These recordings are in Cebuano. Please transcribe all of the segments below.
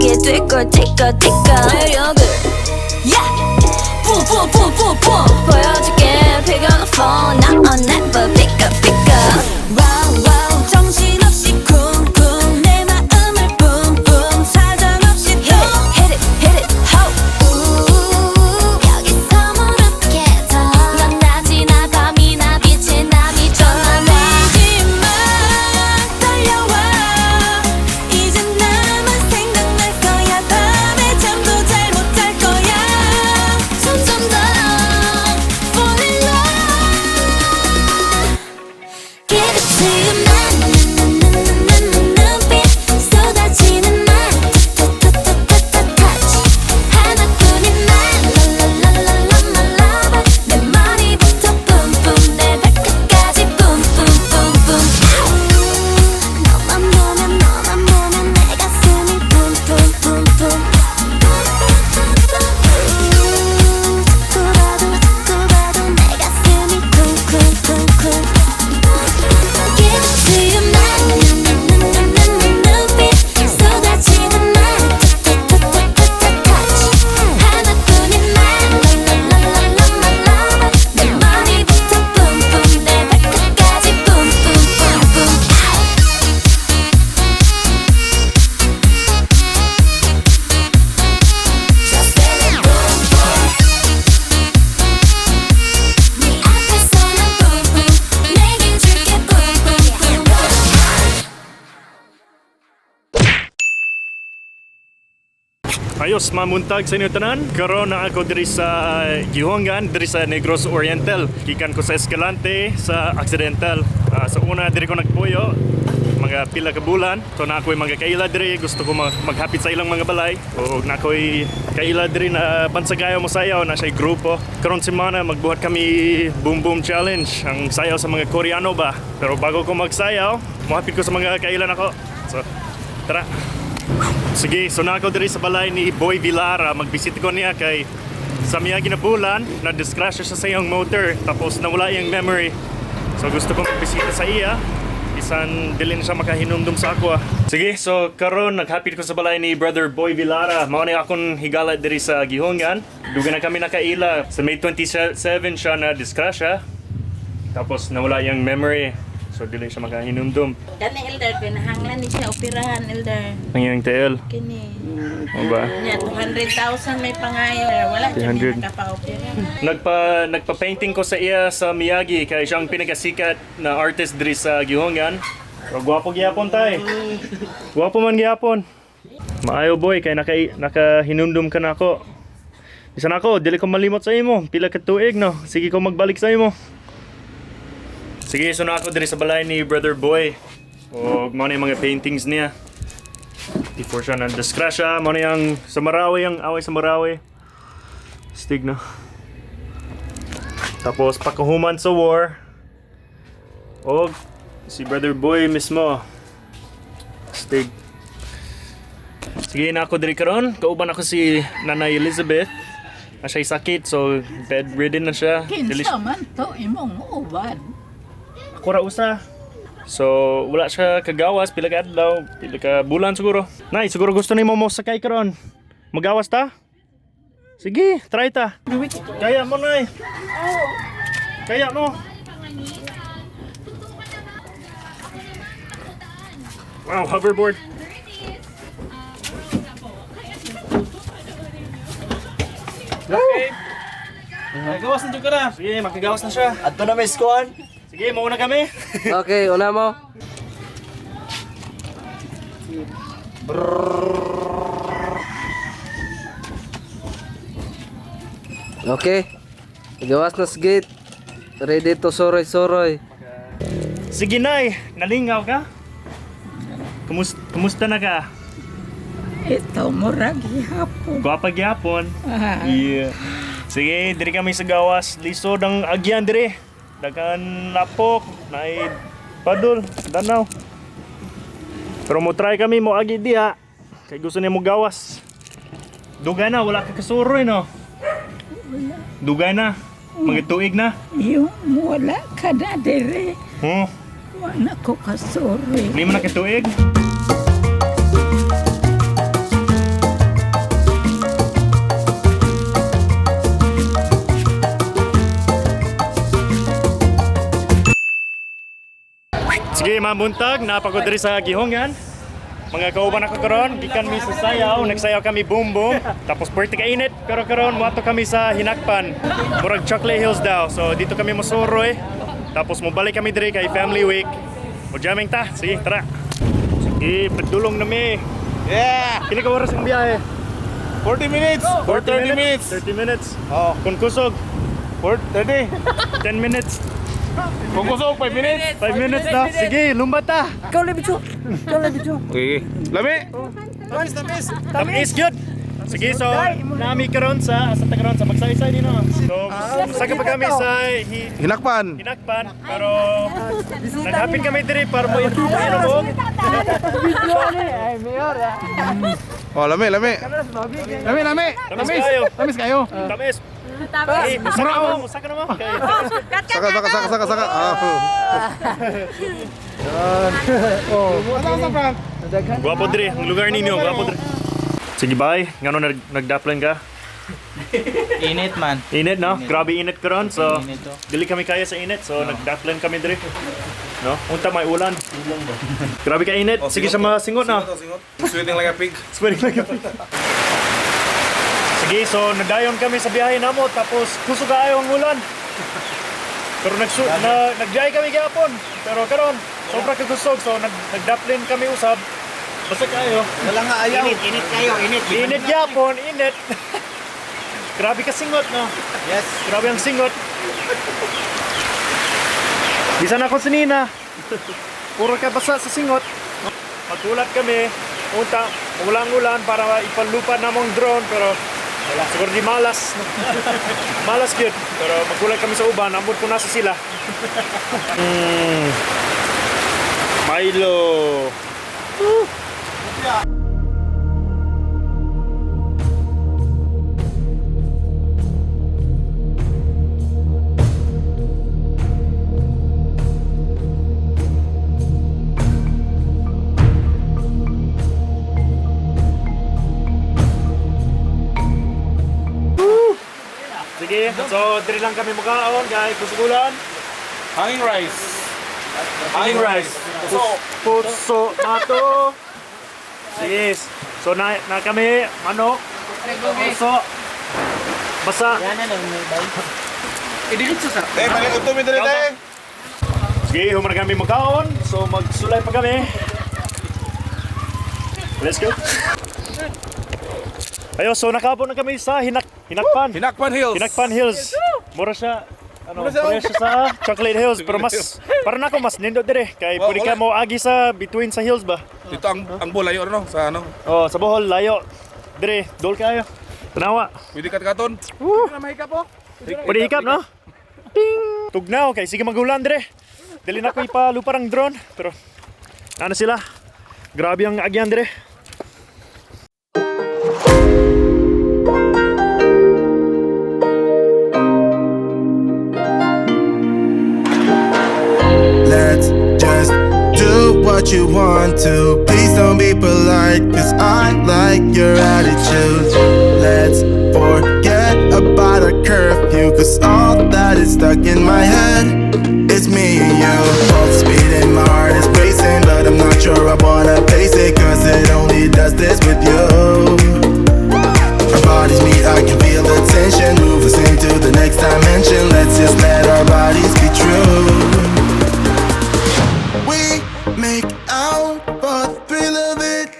하게 될걸. 티까 티까 매력을 yeah boom boom boom boom boom 보여줄게. Pick up the phone now or never. Pick up, pick up. Wow wow 정신없이 쿵쿵 내 마음을 뿜뿜 사정없이 또 Hit it, hit it, ho. 여기서 무릎깨져. 넌 낮이나 밤이나 빛이 나. 미쳤나 봐. 떨리지마, 떨려와. 이제 나만 생각날 거야. 밤에 잠도 잘 못 잘 거야. 점점 더 fall in love. Give it to you. 눈빛 쏟아지는 말 touch 하나뿐인 말 랄랄랄랄라 my lover. 내 머리부터 boom boom 내 발끝까지 boom boom boom boom. 너만 보면, 너만 보면 내 가슴이 boom boom boom boom. 자꾸 봐도 자꾸 봐도 내 가슴이 쿵쿵쿵쿵. Give it to you. 눈빛 쏟아지는 말 touch 하나뿐인 말 랄랄랄랄라 my lover. 내 머리부터 boom boom 내 발끝까지 boom boom boom boom. Just feel it boom boom. 네 앞에서 난 boom boom 내게 줄게 boom boom boom boom. Ayos, mamuntag sa inyo tanan. Karon na ako diri sa Guihulngan, diri sa Negros Oriental. Gikan ko sa Escalante sa Occidental. Sa una diri ko nagpuyo mga pila ka bulan. So na ako'y mga kaila diri, gusto ko maghapit sa ilang mga balay. O na ako'y kaila diri na pansagayo mo sayaw na siya'y grupo. Karon semana magbuhat kami Boom Boom Challenge, ang sayaw sa mga Koreano ba. Pero bago ko magsayaw, mohapit ko sa mga kaila nako. So, tara. Sige, so na ako diri sa balay ni Boy Villara. Magbisita ko niya kay sa miyagi na bulan, na-disgrasya siya sa iyang motor tapos nawala iyang memory. So gusto ko magbisita sa iya. Bisan dili na siya makahinumdum sa ako. Sige, so karon naghapit ko sa balay ni Brother Boy Villara. Mao ni akong higala diri sa Guihulngan. Dugay na kami nakaila. Sa May 27 siya na disgrasya. Tapos nawala iyang memory. So dili siya makahinumdum. Kani, Elder, pinahanglan ni siya operahan, Elder. Ang iyang TL. Kini. O ba? Nya 200,000 may pangayo. Wala siya 200. nakapa-opera. Nagpa-painting ko sa iya sa Miyagi kay siyang pinakasikat na artist diri sa Guihulngan. Pero gwapo gyapon tay. Gwapo man gyapon. Maayo, boy, kay nakahinumdum ka na ako. Bisan ako, dili ko malimot sa imo. Pila ka tuig no. Sige ko magbalik sa imo. Sige, so na ako diri sa balay ni Brother Boy. Og mao na yung mga paintings niya. Before siya na disgrasya, mao na yung sa Marawi, ang away sa Marawi. Stig no. Tapos pagkahuman sa war, og si Brother Boy mismo. Stig. Sige na ako diri karon, kauban ako si Nanay Elizabeth. Na siya'y sakit, so bedridden na siya. Dili Kinsa man to imong uban? Ako ra usa. So, wala siya kagawas, pila ka adlaw, pila ka bulan siguro. Nay, siguro gusto nimo mo sakay karon. Magawas ta? Sige, try ta. Kaya mo, Nay. Kaya mo. Wow, hoverboard. Okay. Magawas na dyan ka na. Sige, makagawas na siya. Adto na may skuan. Sige, mauna kami. Okay, una mo. Okay. Gawas na sa gate. Ready to suroy-suroy. Sige, Nay, nalingaw ka? Kumusta na ka? Ito murag gihapon. Gwapa gyapon. Ah, Yeah. Sige, diri kami sa gawas. Lisod ang agyan diri. Daghan lapok, naay padul, danaw. Pero mo try kami mo agi diha. Kay gusto niya mo gawas. Dugay na, wala ka kasuroy no. Dugay na. Mga tuig na. Yung wala ka na dire. Wala ko kasuri. Hindi mo na katuig. Mabuntag, napagod diri sa Gihongan. Mga kauban ako karon, gikan mi sa sayaw, nagsayaw kami boom boom. Tapos perti ka init, pero karon moadto kami sa Hinakpan. Murag Chocolate Hills daw. So dito kami mosuroy. Tapos mobalik kami diri kay Family Week. Mo jamming ta. Sige, tara. Sige, padulong na mi. Yeah! Pila ka oras ang biyahe? 40 minutes! Or 30 minutes! 30 minutes. Oh, Kung kusog, 30. 10 minutes. Kung kusog, 5 minutes! 5 minutes na. Sige, lumba ta. Okay. Lami! Tamis gyud. Sige, so nami karon sa asa ta karon sa Magsaysay nino. So, saka pa kami sa Hinakpan! Hinakpan, pero naghapin kami diri para mo inom. Oh, lami, lami! Lami, lami! Tamis kayo. Tamis kayo! Tamis. Tamis. Musaka mo, musaka na mo. Kay tamis gyud. Saka, saka, saka, saka, saka! Ah. Oh. Ano sa Frank? Gwapo diri ang lugar ninyo, gwapo diri. Sige, bye. Ngano nagdaplan ka? Init man. Init no? Grabe init karon. So Init, oh. dili kami kaya sa init. So nagdaplan kami diri. No? Unta may ulan. Grabe ka init. Sige siya masingot na. Sweating like a pig. Sweating like a pig. Sige, so nadayon kami sa biyahe namo tapos kusog kaayo ang ulan. Pero nagbiyahe kami gihapon. Pero karon sobra ka kusog so nagdaplin kami usab. Basta kaayo. Wala nga ayaw. Init, init kayo, init. Init gihapon, init. Grabe ka singot no. Yes. Grabe ang singot. Bisan ako si Nina. Puro ka basa sa singot. Magulat kami. Unta, ulang-ulan para ipalupa namong drone pero wala siguro di malas. Malas gyud. Pero magulat kami sa uban, ambot ko nasa sila. Milo. Sige, so diri lang kami mukaon kay kusugulan. Hanging rice. Hanging rice. Puso nato. Sige. So na kami manok. Puso. Basa. Eh, balik ito, mi dali tayo. Sige, human kami makaon. So magsulay pa kami. Let's go. Ayo, so nakabot na kami sa Hinakpan. Hinakpan Hills. Hinakpan Hills. Mura siya ano, mura siya sa Chocolate Hills pero mas para nako mas nindot dire kay Well, pwede ka wala. mo agi sa between sa hills ba. Dito ang bulayo ano sa ano. Oh, sa Bohol layo. Dire, dol kayo. Tanawa. Pwede katkaton. Pwede hikap, no? Ting! Tugnaw, kay sige magulan dire. Dili na ko ipalupar ang drone, pero ano sila? Grabe ang agyan dire. Let's just do what you want to. Please don't be polite, 'cause I like your attitude. Let's forget about our curfew, 'cause all that is stuck in my head is me and you. Pulse speeding, my heart is racing, but I'm not sure I wanna face it, 'cause it only does this with you. Our bodies meet, I can feel the tension. Move us into the next dimension. Let's just let our bodies be true. We make out for the thrill of it,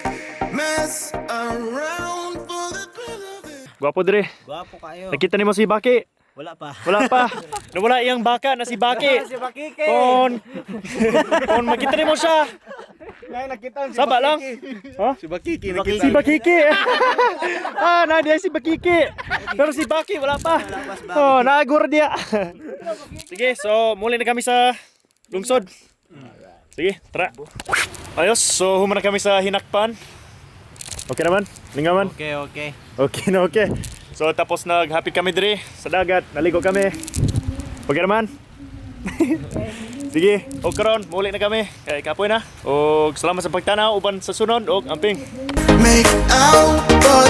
mess around for the thrill of it. Gwapo dire. Gwapo kayo. Nakita nimo si Baki? Wala pa. Wala pa. Nawala iyang baka na si Baki. Si Bakike. Kon makita nimo siya. Saba lang. Ha? Si Bakiki Si Bakiki. Ah, na diya si Bakiki. Pero si Baki wala pa. Oh, naagor dia. Sige, so muli na kami sa lungsod. Sige, tara. Ayos, so human na kami sa Hinakpan. Okay naman? Lingaman? Okay. Okay na okay. So tapos nag-happy kami diri sa dagat, naligo kami. Okay naman? Sige, og karon muli na kami. Kay kapoy na. Og salamat sa pagtanaw uban sa sunod og amping. Make out.